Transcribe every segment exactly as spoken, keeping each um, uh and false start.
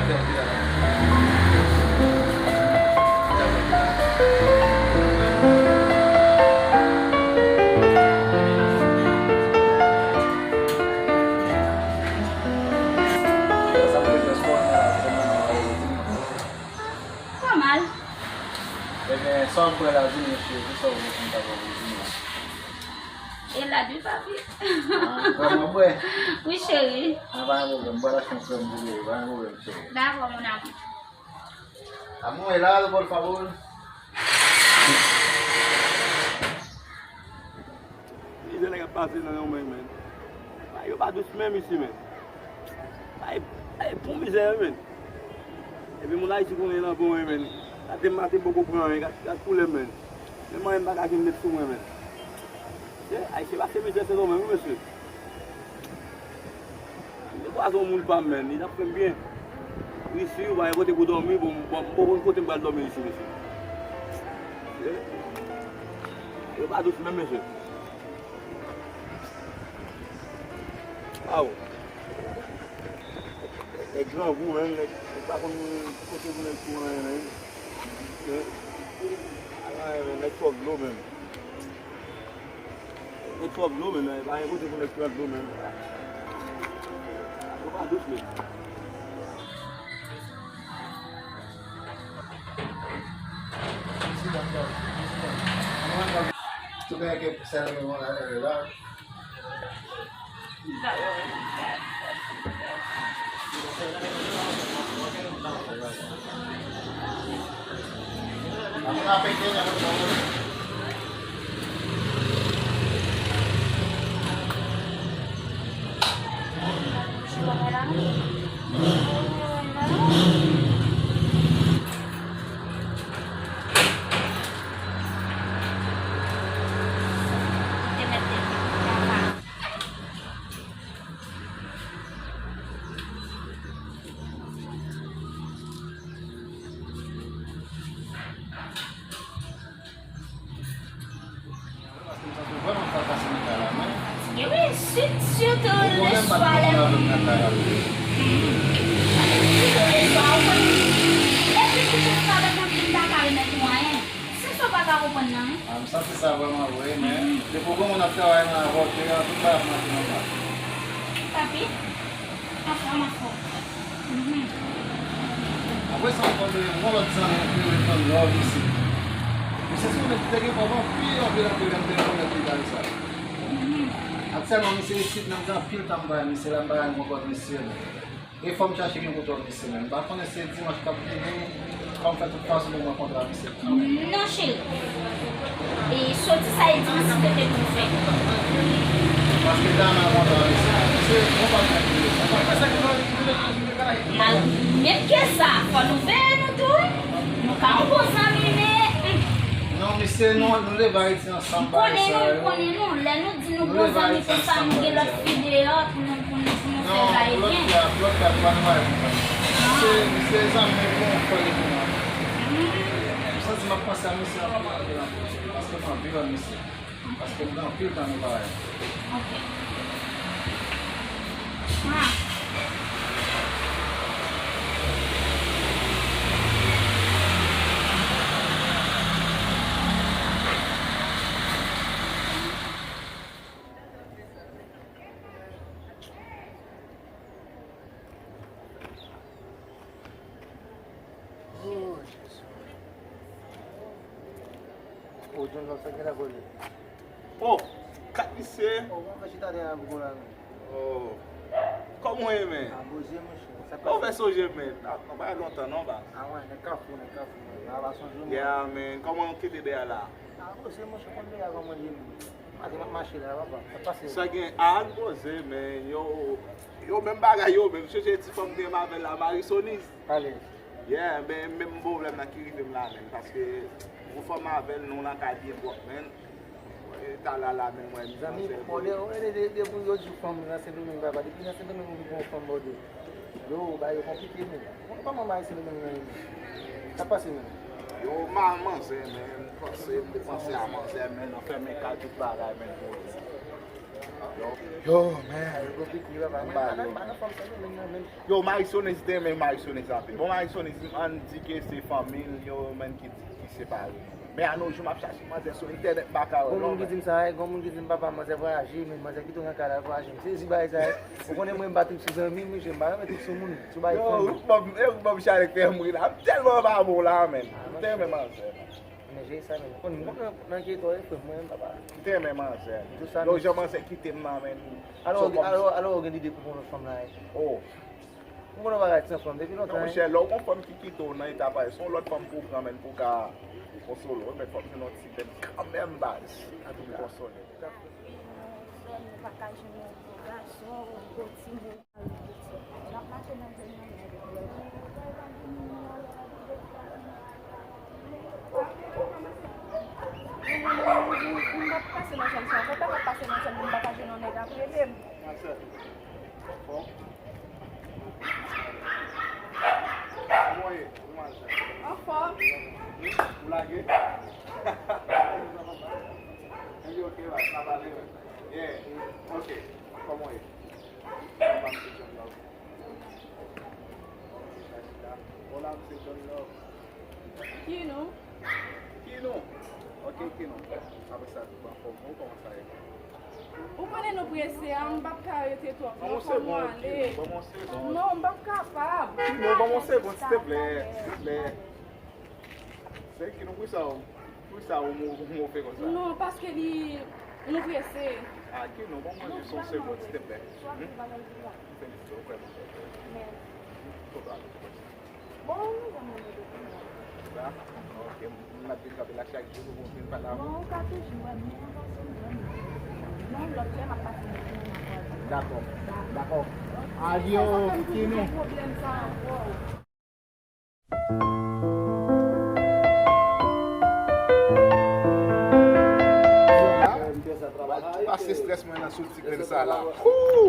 Pòmal. Ebyen, sa w bwè la, di m, cheri, kisa w vle pou m ta ba w pou di m la? E la, wi, papi. Ah, vrèman bwè? Wi, cheri. Ah, pa gen pwoblèm, m pral achte yon krèm pou bebe, pa gen pwoblèm, cheri. Dakò, mon amour. Amor, helado, por favor. Mizè nèg ap pase nan yon men, men. Bagay yo pa dous menm isi, men. Bagay, bagay bon mizè, men. Epi moun Ayiti konnen nan bon, men. Gade maten poko pran anyen, gad, gad koulè, men. Menm anyen m pa ka jwenn met sou mwen, men. Mesye, Ayisyen pase mizè Sendomeng, wi, mesye. M te kwaze yon moun pa m, men, li t ap fè m byen. Wi, si ou pa gen kote pou dòmi, bon, m, bon, m poko konn kote m pral dòmi isi, mesye. Mesye, yo pa dous menm, mesye. Aw. Nèg grangou, men, nèg, nèg pa konn kote pou nèg tou anyen, men. Mesye, pa gen anyen, men, nèg twò dlo, men. Yo twò dlo, men, men, pa gen kote pou nèg pran dlo, men. Yo pa dous, men. Tout bagay ke sèl men la, la. Paske m santi m vrèman fratase nan kay la, men. Fatige, wi, si- sitou le swa, lè. Sitou le swa, ou konn. Depi m kouche m pa avèk anpil, m pa ka remèt ou anyen. Se sa w pa ka konprann nan, wi. Ah, m santi sa vrèman vre, men depi w gen moun ap travay nan avote a, tout bagay ap mache nòmal. Papi, anfòm, anfòm. Mhm. Apre sa, m konn yon lòt zanmi ki rele Tann Love isit. Misye se yon nèg ki te gen kòb anpil, anpil, anpil, lè m te konn li nan sa. Mhm. Aktyèlman, misye isit, men m gen anpil tan m pa wè misye la, m pa wè yon kòb misye. E fò m chache gen kontwòl misye menm. M pa konnen si se dimanch k ap vini, fò m fè tout fason pou m rankontre ak misye. Non, cheri. E soti sa e dimanch si Bondye vle pou nou fè. Paske dam nan kontan misye. Misye bon patnè pou yo. Mal, menm ke sa, fò nou veye nou tou. Nou ka yon bon zanmi, men, hmm. Non, misye, nou, nou leve Ayiti ansanm, bagay sa yo. M konnen nou, m konnen nou. Lè nou di nou bon zanmi konsa, nou gen lòt fi deyò pou nou, pou nou, pou nou fè bagay byen. Non, pou lòt fi a, pou lòt fi a, pa nan bagay konsa. Ah. Se, se zanmi pou yon frè li pou mwen. Hmm. M santi m ap panse a misye anpil, anpil, anpil. Paske m anvi wè misye. Paske m gen anpil tan nou pa wè. Ok. Ah. Oh, Jezi. Oh, John Love, sa gen la vole. Oh, kat misye. Oh, mwen fè chita dèyè a pou la, men. Oh. Kòman w ye, men? Ah, boze, monchè. Sa pase? Ou fè sonje, men. Ah, nan pa lontan, non, ba. Ah, wè, nèg Kafou, nèg Kafou, men. La, pa sonje, mwen. Yeah, men. Kòman w kite dèyè la? Ah, boze, monchè, konn dèyè a kòman l ye, men. Maten m ap mache la, papa. Sa pase? Sa gen, ah, n poze, men. Yo, yo, menm bagay, yo, menm. Chèche ti fanm te renmen avè l la, Marisonise. Pale. Yeah, men menm pwoblèm nan ki rive m la menm, paske yon fanm avè l, nou nan kay byen pwòp, men. E, talè a la menm, mwen, zanmi, bon, de, de, de, depi yo di fanm nan Sendomeng, papa, depi nan Sendomeng ou vin pran yon fanm bòde. Yo, bagay yo konplike, men. Bon, kòman bagay Sendomeng nan ye, men? Sa pase, men? Yo, mal manzè, men, m panse, m te panse a manzè, men, nan fèmen kay, tout bagay, men, pou Yo, man. Yo, Marisonez te renmen Marisonez anpil. Bon, Marisonez, ann di ke se fanmi l yo, man, ki, ki separe. Men a no jou, m ap chache manzè sou entènèt, m pa ka wè. Gon moun ki di m sa, gon moun ki di m papa manzè vwayaje, men manzè kite w nan kay la vwayaje. M sezi bagay sa. Ou konnen mwen, m pa trip sou zanmi m, mesye, m pa renmen trip sou moun. Sou bagay fanmi. Yo, ou ban m, ou ban m chalè k fè m ri la. M tèlman pa bon la, man. M te renmen manzè. Men jere sa, men. Konn mwen nan geto, e frè mwen, papa. M te renmen manzè. Yo, jan manzè kite m nan, men. Alò, alò, alò, ou gen lide pou pran lòt fanm la, e? Oh. Mwen konnen w pa ka ti anfòm depi lontan, monchè, lè w gon fanm ki kite w nan eta parèy, se yon lòt fanm pou w pran, men, pou w ka konsole w. Men fòk jwenn yon ti tèt kanmenm, baz. Pou w konsole. Sè m, nou pa ka jwenn yon bon gason, yon bon timoun. N ap mache nan zòn nan, men. Moun ap pase nan zòn sa, kontan ap pase nan zòn, moun pa ka jwenn yon nèg ap rele m. Kòman w ye? Kòman w ye? Anfòm. Ou lage? Epi, ok, la, sa pale, wi. Yeah. Ok. Kòman w ye? Anba, m se John Love. Hola, m se John Love. Kinou? Kinou? Ok, Kinou. Apre sa, tout anfòm. Ou kòman sa ye? Ou konnen nou prese a, m p ap ka rete twòp non, fò m ale. Ban m yon segonn, Kinou, ban m yon segonn. Non, m p ap kapab. Kinou, ban m yon segonn, silteplè, silteplè. Se Kinou, poukisa w, poukisa w mo-, w mofe konsa? Non, paske li, nou prese. Ah, Kinou, ban m yon segonn, silteplè. Hmm? M felisite w, vrèman. Mèsi. Bon, nou janm nan mete pou mwen. Sa? Ok, m ap vin kanpe la chak jou pou mwen vin pale avè w. Non, ou ka toujou wè m, men avanse m wè m. Non, lòt lè m ap pase nan jounen m ap wè w. Dakò. Dakò. Adye, ok, non. Pwoblèm sa ankò. Pase strès mwen nan sou ti grenn sa la. Hoo!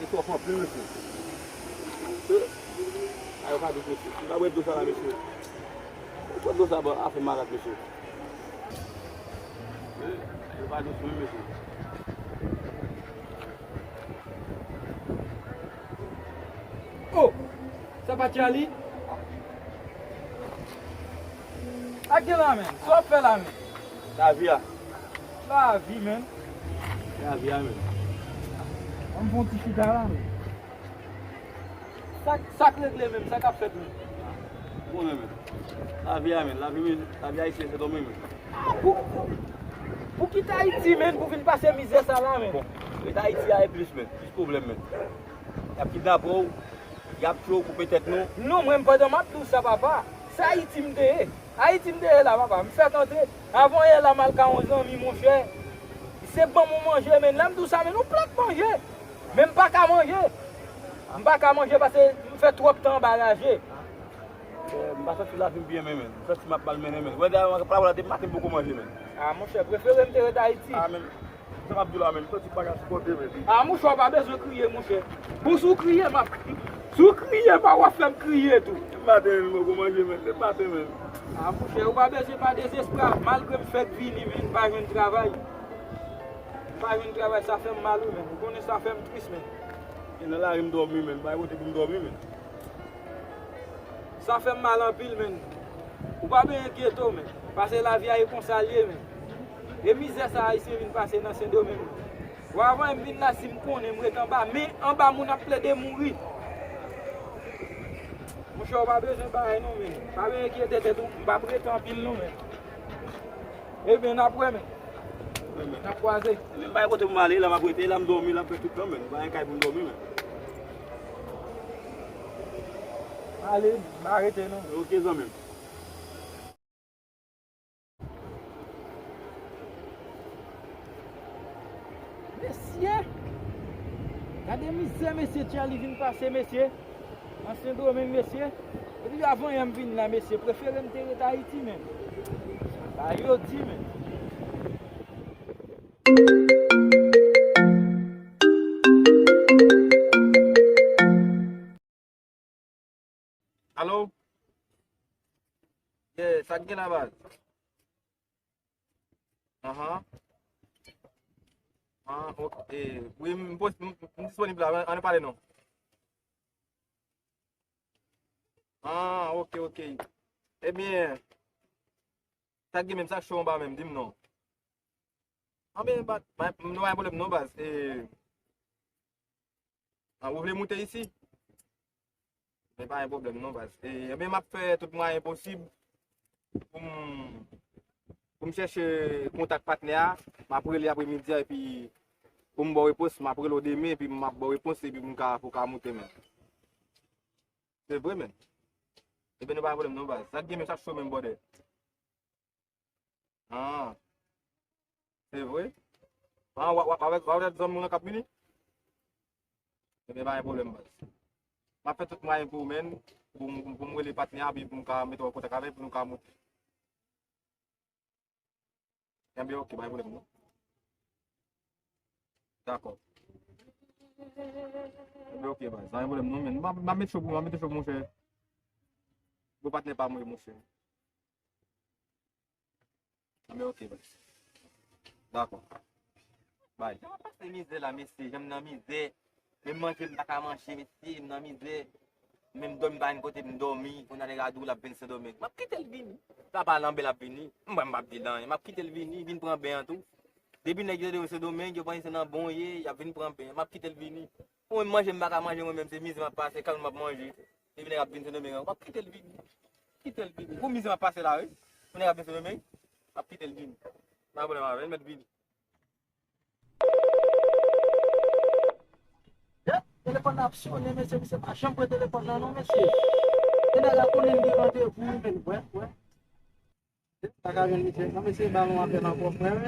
Li twòp anpil, mesye. A, yo pa dous, mesye. M pa bwè dlo sa la, mesye. Ou pran dlo sa, bon, afè malad, mesye. Yo pa dous menm, mesye. Oh! Sa pa Charlie? Ak gen la, men. Sa w ap fè la, men? Lavi a. Lavi, men. Lavi a, men. An bon ti chita la, men. Sa, sa k regle menm, sa k ap fèt menm? Bon, men, men. Lavi a, men. Lavi, men. Lavi ayisyen, se dòmi, men. Pou, pou, pou kite Ayiti, men, pou vin pase mizè sa la, men. Bon, ret Ayiti a e plis, men. Plis pwoblèm, men. Y ap kidnape w, y ap tchwe w, koupe tèt nou. Non, mwen, pandan m ap di w sa, papa, se Ayiti m te ye. Ayiti m te ye la, papa. M fèk antre. Avan yè la, m al ka yon zanmi, monchè. Se ban m yon manje, men. Lè m di w sa, men, yon plat manje. Men m pa ka manje. M pa ka manje paske m fè twòp tan anba raje. Eh, m pa santi lavi m byen, men, men. M santi m ap mal mennen, men. Wè, dayè, m pa wè la depi maten m poko manje, men. Ah, monchè, prefere m te ret Ayiti. Ah, men, sa m ap di w la, men, m santi m pa ka sipòte, men. Ah, monchè, w pa bezwen kriye, monchè. Bon, si w kriye, m ap, si w kriye, pa w ap fè m kriye tou. Depi maten, men, m poko manje, men. Depi maten, men. Ah, monchè, ou pa bezwen pa dezespwa. Malgre m fèk vini, men, m pa jwenn travay. M pa jwenn travay, sa fè m mal, wi, men. Ou konnen sa fè m tris, men. E nan lari m dòmi, men. M pa gen kote pou m dòmi, men. Sa fè m mal anpil, men. Ou pa bezwen enkyete w, men. Paske lavi a e konsa l ye, men. E mizè sa Ayisyen vin pase nan Sendomeng, men. Bon, avan m vin la, si m konnen m ret anba, men anba moun ap plede mouri. Monchè, ou pa bezwen bagay non, men. Pa bezwen enkyete tèt ou, m p ap rete anpil non, men. Ebyen, n ap wè, men. N ap kwaze. Men m pa gen kote pou m ale, la m ap rete, la m dòmi, la m fè tout tan, men. M pa gen kay pou m dòmi, men. Ale, m pa rete non. Ok, zanmi m. Mesye! Gade mizè mesye Charlie vin pase, mesye. Nan Sendomeng, mesye. Depi avan yè m vin la, mesye. Prefere m te ret Ayiti, men. Sa yo di, men. Alo, Gen la baz. Ahan. Ah, ok. Eh, wi, m, pos- m, m disponib la. Ann, ann pale non. Ah, ok, ok. Ebyen, sa k gen menm, sa k cho anba menm, di m non. Anben, ba- ba- nou pa gen pwoblèm non, baz. Eh, ah, ou vle moute isi? Men pa gen pwoblèm non, baz. Eh, enben, m ap fè tout mwayen posib pou m, pou m chèche kontak patnè a. M ap rele apremidi a, epi pou m ba w repons, m ap rele w demen, epi m ap ba w repons, epi pou m ka, pou w ka moute menm. Se vre, menm. Ebyen, nou pa gen pwoblèm non, baz. Sa k gen menm, sa k cho menm, brother. Ah. Se vre? Ah, w a, w a, w a, w a wè zanmi w lan k ap vini? Ebyen, pa gen pwoblèm, baz. M ap fè tout mwayen pou ou, menm, pou m, pou m rele patnè a, epi pou m ka mete w an kontak avè l, pou nou ka moute. Enben, ok, pa gen pwoblèm non. Dakò. Enben, ok, baz. Pa gen pwoblèm non, men m ap, m ap met cho pou, m ap mete cho pou monchè. Bon patnè pa m wi, monchè. Enben, ok, baz. Dakò. Bay. Jan m ap pase mizè la, mesye, jan m nan mizè. Menm manje m pa ka manje, mesye, m nan mizè. Menm dòmi pa gen kote m dòmi. Kounye a nèg la di w l ap vin Sendomeng. M ap kite l vini. Sa pa nan bèl ap vini. M pa, m p ap di l anyen. M ap kite l vini, vin pran ben an tou. Depi nèg yo te Sendomeng, yo panse se nan bon ye, y ap vin pran ben. M ap kite l vini. Mwen menm manje m pa ka manje, mwen menm se mizè m ap pase, kal m ap manje. Depi nèg ap vin Sendomeng an, m ap kite l vini. Kite l vini. Pou mizè m ap pase la, wi. Pou nèg ap vin Sendomeng, m ap kite l vini. Pa gen pwoblèm avè l, mèt vini. Yep, telefòn nan ap sonnen, mesye, misye pa janm pran telefòn nan non, mesye. Genara konnen li gen randevou, wi, men, wè, wè. Pa ka jwenn misye. Ban m eseye ba l yon apèl ankò, frè, wi.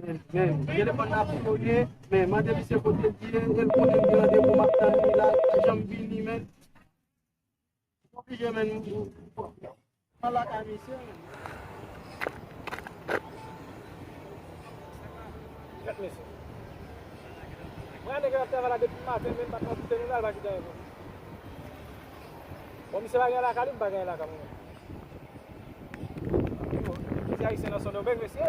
Men, men, telefòn nan ap sonnen, men, mande misye kote l ye, e l konnen li gen randevou, m ap tann li la, li pa janm vini, men. Oblije, men. Al lakay misye, men. Gad mesye. Mwen nèg la ap travay la depi maten, men m pa t nan kite nou la, l pa kite anyen pou. Bon, misye pa gen lakay li, m pa gen lakay mwen. Ti ayisyen nan Sendomeng, mesye.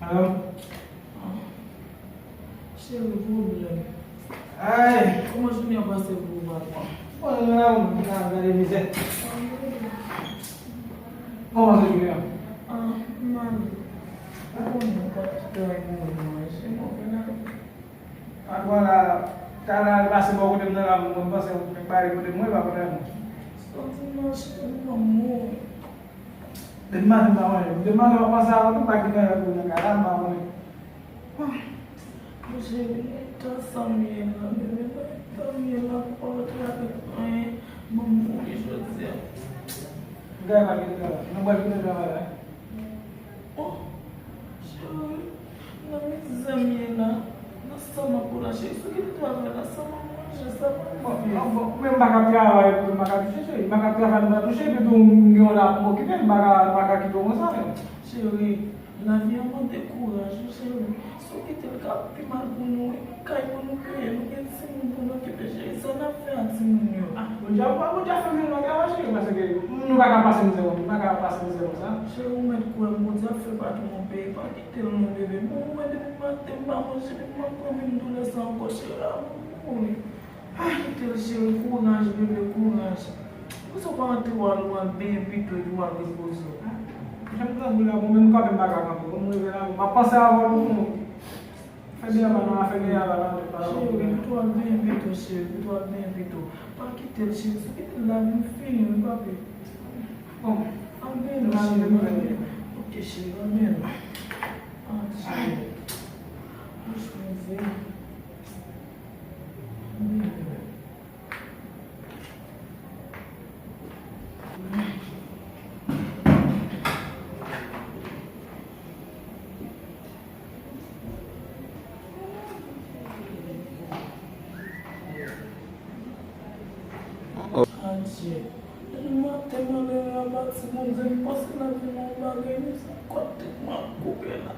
Alo? Cheri, pwoblèm. Ay! Kòman jounen an pase pou ou, patwon? Bon, nou la, nou la gade mizè. Kòman se jounen an? Ah, m mal. Ou konnen, ou pa t fè anyen pou mwen, se mwen ki la. Patwon la, talè a li pase bò kote m nan la, mwen panse ou te pare kote mwen, pa konnen non. Se yon dimanch pou lanmou. Depi maten m pa manje. Depi maten m ap panse avè w tou, m pa gen anyen pou nan kay la, m pa konnen. Ah, mon cheri, men tan sa m ye la, bebe, men tan m ye la, papa pa t fè anyen, ban m mouri jodi a. M gen pa kite travay. Nou pral kite travay la. Oh, cheri, nan mizè m ye la. Nan sa m ap pran la, cheri, sou ki travay la, sa m ap manje, sa m ap bwè. Bon, bon, bon, men m pa ka travay pou m pa ka touche, cheri. M pa ka travay pou m pa touche, epi tou m gen yon la pou m okipe, m pa ka, m pa ka kite w konsa, men. Cheri, lavi an mande kouraj, wi, cheri. Si w kite l, l ka pi mal pou nou, wi. Kay pou nou peye, nou gen timoun pou nou okipe, cheri. Sa n ap fè ak timoun yo? Ah, Bondye ap, Bondye ap fè nou travay, cheri, paske nou pa ka pase mizè konsa, nou pa ka pase mizè konsa. Cheri, ou mèt kwè m, Bondye ap fè patwon an peye. Pa kite l non, bebe. Bon, ou wè depi maten m pa manje, depi m ap pran menm doulè sa ankò, cheri, a mouri. Pa kite l, cheri, kouraj, bebe, kouraj. Poukisa w pa antre w al, w al benyen pito epi w al repoze w? Jan m trankou la, bon, menm kanpe m pa ka kanpe. Bon, m rive la, m ap panse avè w tou. Fè byen avan nou, fè byen avan nou, pa la. Cheri, pito al benyen pito, cheri, pito al benyen pito. Pa kite l, cheri, si w kite l lavi m fini, wi, papi. Bon, al benyen non, cheri, al benyen. Ok, cheri, al benyen non. Ay. Mwen chwazi. Adye. Depi maten m ale rabati, Bondye, m pase lavi m yon bagay, men sa kote m ap kouri la.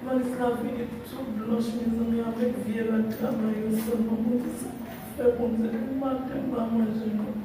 Valiz la vini tou blanch, mezanmi, avèk vye rad travay yo sèlman. Bondye, sa m ap fè, Bondye, depi maten m pa manje non.